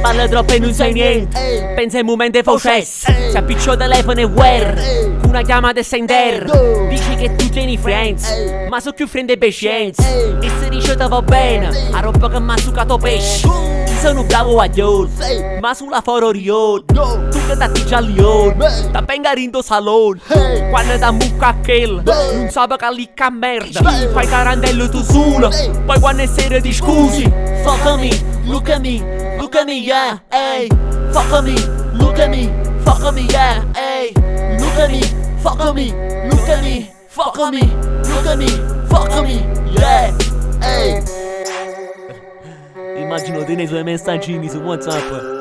Parla troppo e nun sai niente. Pensa ai momenti fa 'o cess. Si appiccia 'o telefono è guerra. Cu na chiamata e stai 'nterra. Dici che tu tieni friends. Ma so' cchiù friend 'e Vecienz. E se dice te vo bene. Aropp che m'ha sucato 'o pesce. Io so' nu bravo guaglione. Ma sulo fore 'o rione. Tu che t'attiggi a lione. Te vengo a dint' 'o salone. Quanno t'ammucca a chella. Nun sape che licca a merda. Fai tarantella tu sulo. Poi quando è sera ti scusi. Fuck on me, look at me, look at me, yeah, ehi. Fuck on me, look at me, fuck on me, yeah, ehi. Look at me, fuck on me, look at me, fuck on me, look at me, fuck on me, yeah, ehi. Immagino te nei suoi messaggini su WhatsApp.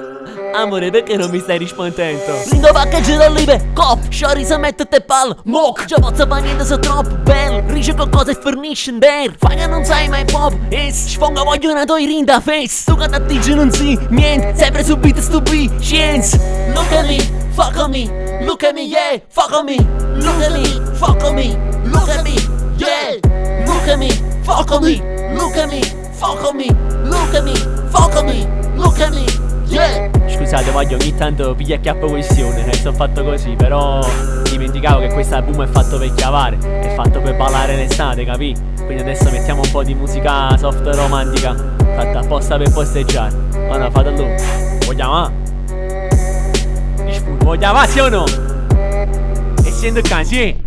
Amore, perché non mi stai rispondendo? Rindo paccheggio dell'Ibe, cop, shorty se mette te pal, moc, ci posso fare niente so troppo bell, rice qualcosa e finisce in der, fai che non sai mai pop, e sfonga voglio una tua rinda face, tu che t'attiggi non si, niente, sempre subito stu scienza. Look at me, fuck on me, look at me, yeah, fuck on me, look at me, fuck on me, look at me, yeah, look at me, fuck on me, look at me, fuck on me, look at me, fuck on me, look at me, yeah. Scusate, voglio ogni tanto piglia e chiappa questione, e sono fatto così, però dimenticavo che questo album è fatto per chiavare, è fatto per ballare l'estate, capì? Quindi adesso mettiamo un po' di musica soft romantica, fatta apposta per posteggiare. Ora fate lui. Vogliamo? Ah? Vogliamo, sì o no? E sento qua, sì?